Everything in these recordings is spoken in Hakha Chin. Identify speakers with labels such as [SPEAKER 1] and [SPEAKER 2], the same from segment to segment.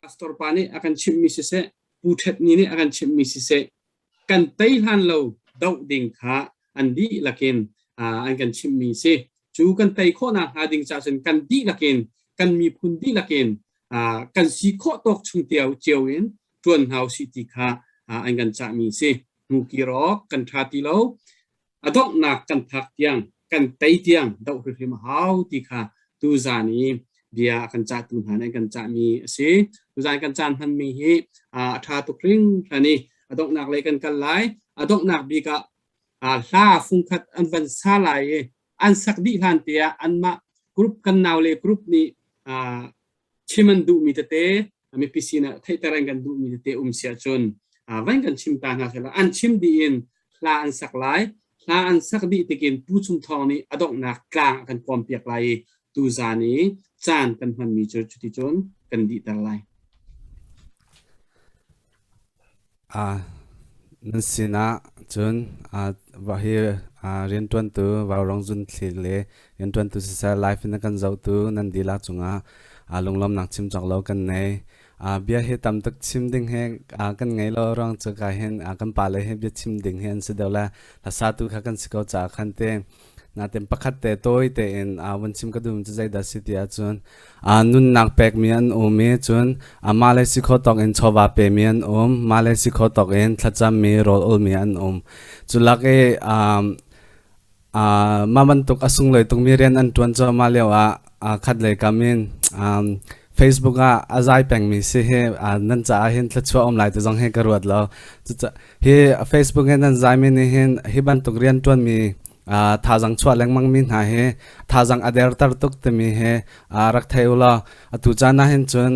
[SPEAKER 1] Pastor pa nih a kan chimhmi siseh, Pu Ṭhet Ni nih a kan chimhmi siseh, kan tei hlan lo doh ding kha an dihlak in an kan chimhmi si. Cu kan tei khawhnak hnga ding caah cun kan dihlak in, kan miphun dihlak in kan si khawh tawk chung cio cio in ṭuan hna usih ti kha an kan cahmi si. Hnu awk kan ṭha ti lo. A donghnak kan phak tiang, kan tei tiang doh hrimhrim a hau ti kha tuzan i bia a kan cahtu hna nih an kan cahmi a si. Tuzan kan caan hmanmi hi a ṭha tuk hringhran i a donghnak lei kan kal lai. A donghnak bik ah hla fungkhat an van sa lai i an sak dih hlan te ah anmah group kan naule group nih chim an duhmi tete mipi sinah theihter an kan duhmi tete um si ahcun van kan chim ta hna sehla an chim dih in hla an sak lai. Hla an sak dih tikin Pu Chum Thawng nih a donghnak tlang a kan kawmpiak lai i tuzan i caan kan hmanmi cu cuticun kan dihter lai.
[SPEAKER 2] Nan sinah cun hi rianṭuantu Vaurawng Zunthli le rianṭuantu siseh live in a kan zohtu nan dihlak cungah lunglawmhnak chim cawk lo kan nei. Bia hi tam tuk chim ding hi kan ngei lo ruang cu ka hin kan pale hi bia chim ding hi an si deuh le hlasatu kha kan si ko caah khan te Natin pakhat te tawi tein vun chim ka duhmi cu zeidah si ti ahcun nunnak pekmi an um i cun mah le si kho tawk in chawva pemi an um, mah le si kho tawk in thlacammi rawl ulmi an um. Cu lak i mah bantuk a sunglawi tukmi rian an ṭuan cuahmah lio ah khat lei kam in Facebook ah a zai pengmi si hi nan caah hin thluachuah um lai ti zong hi ka ruat lo. Hi Facebook in nan zaimi nih hin hi bantuk rian ṭuanmi thazang chuah lengmangmi hna hi thazang a derter tuk timi hi rak thei u law atu caan ah hin cun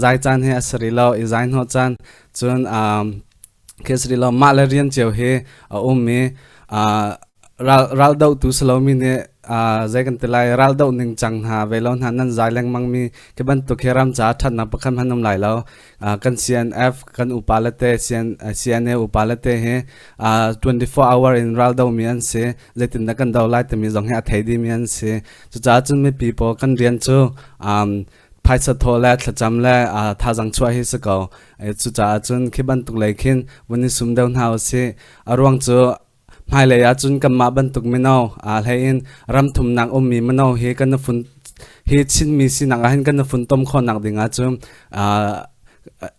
[SPEAKER 2] zai caan hi a si rih lo i zai hnawh caan cun khi a si rih lo. Mah le rian cio hi a um i ral dohtu si lomi nih zei kan ti lai, ral doh ning cang hna ve lo hna nan zai lengmang mi khi bantuk hi ram caah ṭhatnak pakhat hmanh um lai lo. Kan CNF kan upa le te CNA upa le te hi 24 hour in ral domi an si. Zeitindah kan do lai timi zong hi a thei dimi an si. Cucaah cun mipi pawl kan rian cu phaisa thawh le thlacam le thazang chuah hi si ko. Cucaah cun khi bantuk lei khin vun i sum deuh hna usih. A ruang cu hmailei ahcun kanmah bantuk mino hlei in ram thumnak ummi mino hi kan fun hi Chinmi sinak ah hin kan funtom khawhnak ding ahcun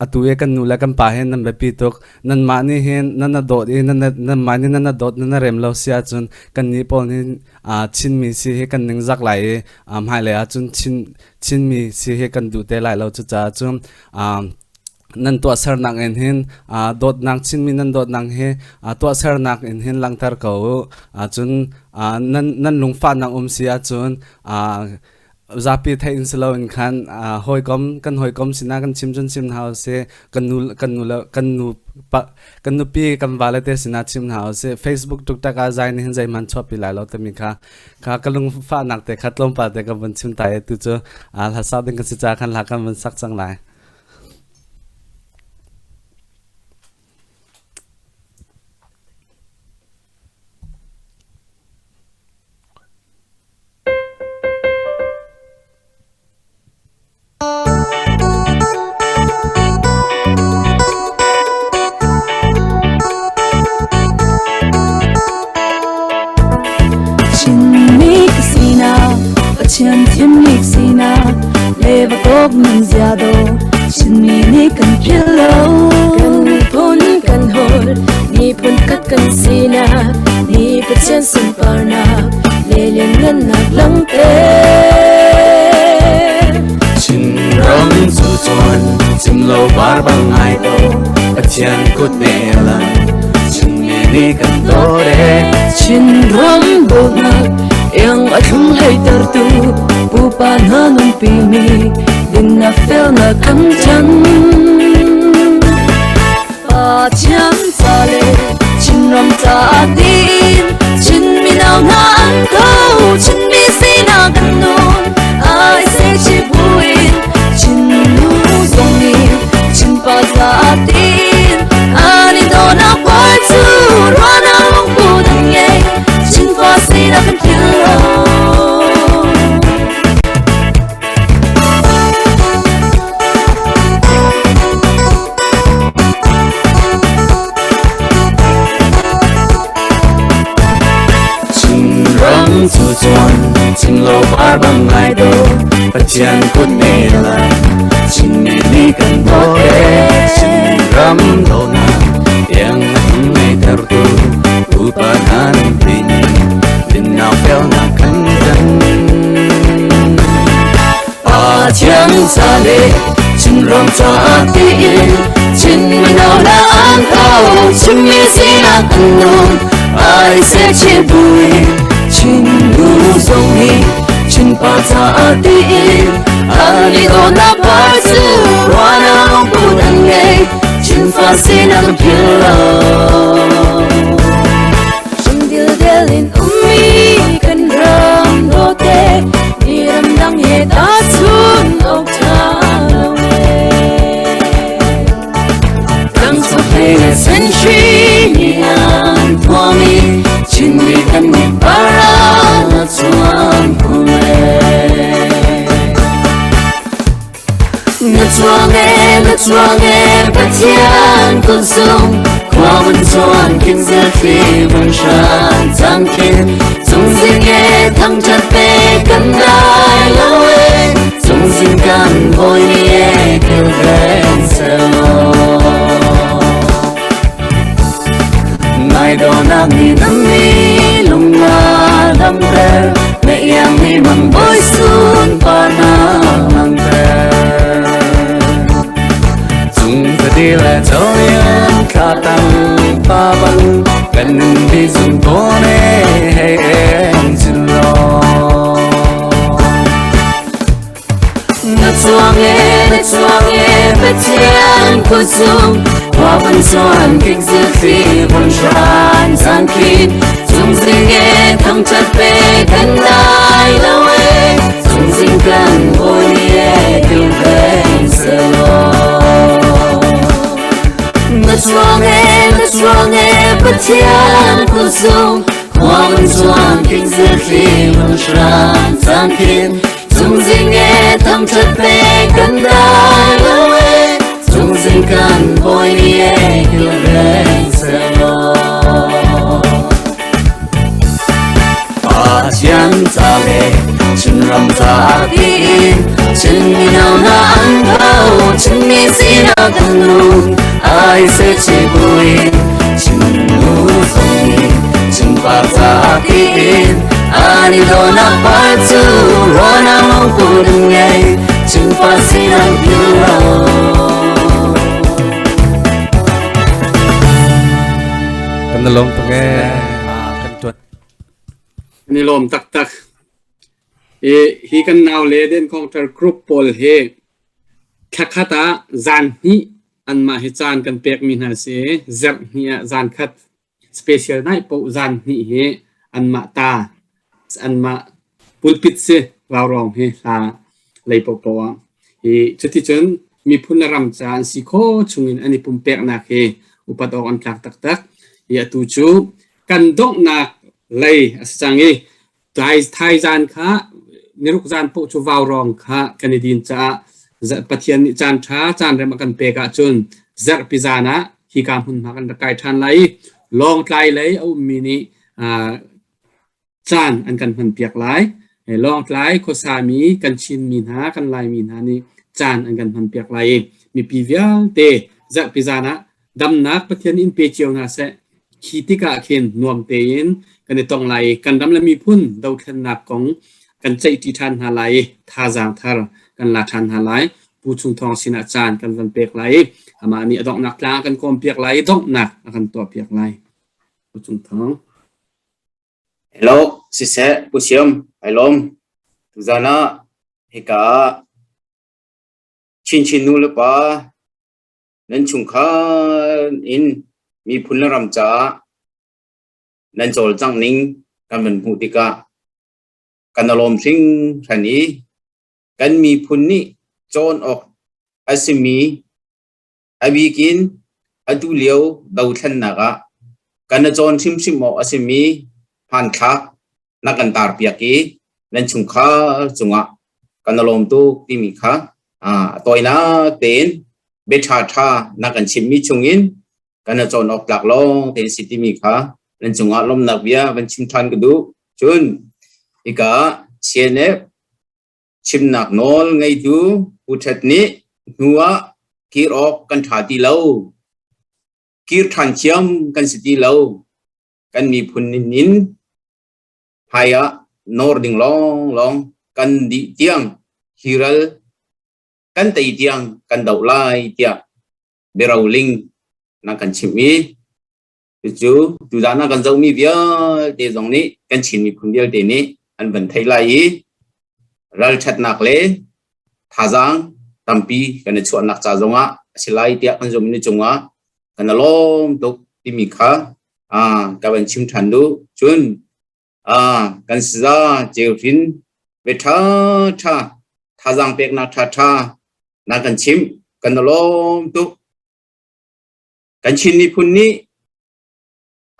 [SPEAKER 2] atu i kan nu le kan pa hin nan biapi tuk. Nanmah nih hin nan na dawt i nanmah nih nan na dawt nan na rem lo si ahcun kannih pawl nih Chinmi si hi kan ningzak lai i hmailei ahcun Chinmi si hi kan duh te lai lo. Cucaah cun nan tuahsernak in hin dawtnak, Chinmi nan dawtnak hi tuahsernak in hin langhter ko u. Cun nan lungfahnak um si ahcun zapi theih in si loin khan hawikom kan hawikom sinah kan chim cun chim hna usih. Kan nu kan nu le kan nu pa kan nupi kan vale te sinah chim hna usih. Facebook tuktak ah zai nih hin zeihmanh chuahpi lai lo timi kha kha ka lungfahnak te kha tlawmpal te ka vun chim ta i tu cu hla sak ding kan si caah khan hla kan vun sak cang lai.
[SPEAKER 3] Chinmi ka sinak, Pathian thimmi ka sinak, le va kok nan zia do, Chinmi nih kan philh lo.
[SPEAKER 4] Kan miphun kan hawl, miphun khat kan sinak, ni Pathian sunparnak, le lianngannak langhter.
[SPEAKER 5] Chinram cu chuan cim lo par bang ngai ko, Pathian kut ne lang Chinmi nih kan dawt e.
[SPEAKER 3] Chinram dawtnak iang a thlum hleitertu pupa hna nunpi mi dinnak felnak kan chan.
[SPEAKER 4] Pathian ca le Chinram caah tiin Chin mino hna an tho. Chinmi sinak kan nun ai se chi buin Chin nu zong nih Chin pa caah tiin an i dawnak puai cu ruahnak lungput an ngei. Chin fa sinak kan philh lo.
[SPEAKER 5] chuan cim lo par bang ngai do Pathian kut ne lai Chinmi nih kan dawt e Chinmi ram dawtnak iang na tum ngei tertu pupa hna nan pini dinnak felnak kan kan Pathian ca le Chinram caah tiin Chin mino hna an tho Chinmi sinak an nun ai se chin buin Chin nu zong nih Chin pa caah tiin an i dawtnak par cu ruahnak lungput an ngei Chin fa sinak an philh lo.
[SPEAKER 4] Dildel in ummi kan ram dawte mi ramdang he tahchun awk ṭha lo ee.
[SPEAKER 5] Tlangcung hlei le senhri ni an thuam i Chinmi kan nih para na chuan khum ee. Na chuang e, na chuang e, Pathian kun sung khua vun chuan kin zel thli vun shan cang khin cung zing e thang chat pe kan dai lo e cung zing kan hoi ni e kil ven selo Ngai do na mi nam mi lung nga dam ter mẹ yang mi mang bôi sun pa na mang ter Chung ta đi le châu yên kha tăng pa bang kan đi dùng tô nê hey em xin lo
[SPEAKER 4] Na chuang e, na chuang e, Pathian kut cung khua vun chuan kik zil thli vun hran zan khin cung zing e thangṭhat pe kan dai lo e cung zing kan bawi ni e kilveng selaw. Na chuang e, na chuang e, Pathian kut cung khua vun chuan kik zil thli vun hran zan khin cung zing e thangṭhat pe kan dai lo e cung zing kan bawi ni e kilveng selaw.
[SPEAKER 5] Pathian ca le Chinram caah tiin Chin mino hna an tho Chinmi sinak kan nun ai se chi buin Chin nu zong nih Chinpa caah tiin an i dawhnak par cu ruahnak lungput an ngei Chinpa sinak philh lo.
[SPEAKER 2] Kan i lawm tuk ee. Kan tuan.
[SPEAKER 1] Kan i lawm taktak. I hi kan nau le The Encounter Group pawl hi thlakhat ah zan hnih anmah hi caan kan pekmi hna si i zarh hnih ah zan khat special night paoh zan hnih hi anmah ta anmah pulpit si vaurawng hi hla lei paohpaoh ah hi cuticun miphun le ram ca an si khawh chungin an i pumpeknak hi upat awk an tlak taktak. Hi atu cu kan donghnak lei a si cang i thaizan kha niruk zan paoh cu vaurawng kha kan i din caah Pathian nih caan ṭha caan rem a kan pek ahcun zarhpi zan ah hika hmunhma kan rak kai ṭhan lai i Lawngtlai lei a ummi nih caan an kan hmanpiak lai. Lawngtlai khuasami kan Chinmi hna, kan Laimi hna nih caan an kan hmanpiak lai i mipi vialte zarhpi zan ah damnak Pathian in pe cio hna seh. Khi tikah khin nuam tein kan i tong lai i kan ram le miphun dothlennak kong kan ceihṭi ṭhan hna lai i thazaang thar kan la ṭhan hna lai. Pu Chung Thawng sinah caan kan van pek lai i amah nih a donghnak tlang a kan kawmpiak lai i donghnak a kan tuahpiak lai. Pu Cung Thawng.
[SPEAKER 6] Hello, siseh, Pu Siam, ai lawm. Tuzan ah hika ah Chinchin nu le pa nan chungkhar in miphun le ram caah nan cawlcangh ning kan van hmuh tikah kan i lawm hringhran i kan miphun nih cawn awk a simi A bik in atu lio dothlennak ah kan i cawn hrimhrim awk a simi hmanthlak na kan tarpiak i nan chungkhar cungah kan i lawm tuk timi kha a tawinak tein bia ṭhaṭha na kan chimmi chungin kan i cawn awk tlak lawng tein si timi kha nan cungah lawmhnak bia van chim ṭhan ka duh. Cun Hika CNF chimnak nawl ngeitu Pu Htet nih hnu ah kir awk kan ṭha ti lo. Kir ṭhan thiam kan si ti lo. Kan miphun in hmai ah nawr ding lawnglawng kan dih tiang hi ral kan tei tiang kan doh lai tiah biaroling na kan chimh i cucu tuzaan ah kan zohmi vialte zong nih kan Chin miphun vialte nih an van thei lai i ralṭhatnak le thazaang tampi kan i chuahnak ca zongah a si lai tiah kan zumh ni cungah kan i lawm tuk timi kha ka van chim ṭhan duh. Cun kan saza ceuhrin ve ṭhaṭha thazaang peknak ṭhaṭha na kan chimh kan i lawm tuk. Kan Chin miphun nih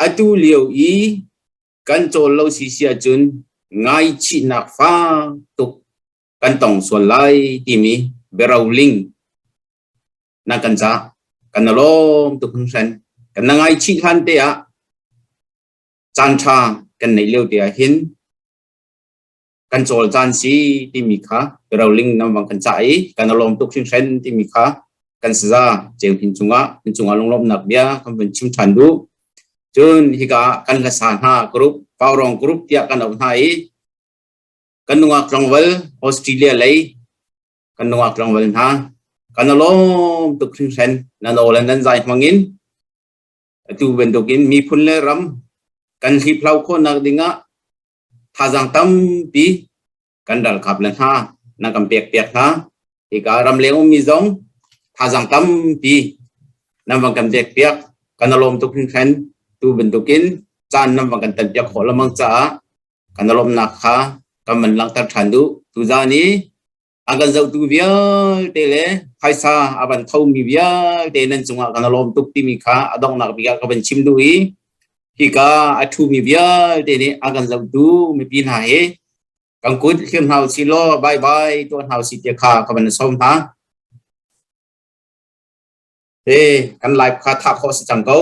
[SPEAKER 6] atu lio i kan cawl lo si si ahcun ngaichihnak fak tuk kan tong sual lai timi biaroling na kan cah. Kan i lawm tuk hringhran. Kan na ngaichih hlan te ah caan ṭha kan neih lio te ah hin kan cawl caan si timi kha roling nan vang kan cah i kan i lawm tuk hringhran timi kha kan saza ceu hin cungah hin cungah lunglawmhnak bia kan vun chim ṭhan duh. Cun hika kan hlasa hna group Paurong group tiah kan auh hna i kan nungak tlangval Australia lei kan nungak tlangval hna kan i lawm tuk hringhran nan aw le nan zai hmangin atu bantukin miphun le ram kan hliphlau khawhnak dingah thazaang tampi kan ralkap le hna na kan pek piak hna. Hika ramleng ummi zong thazaang tampi nan van kan pek piak. Kan i lawm tuk hringhran. Tu bantukin caan nan van kan tan piak khawh lengmang caah kan i lawmhnak kha kan van langhter ṭhan duh. Tuzaan i a kan zohtu vialte le phaisa a van thomi vialte nan cungah kan i lawm tuk timi kha a donghnak bik ah ka van chim duh i hika a ṭhumi vialte nih a kan zohtu mipi hna hi kan kut hlir hna usih law bye bye tuah hna usih ti kha ka van sawm hna. Te kan live kha thah khawh si cang ko.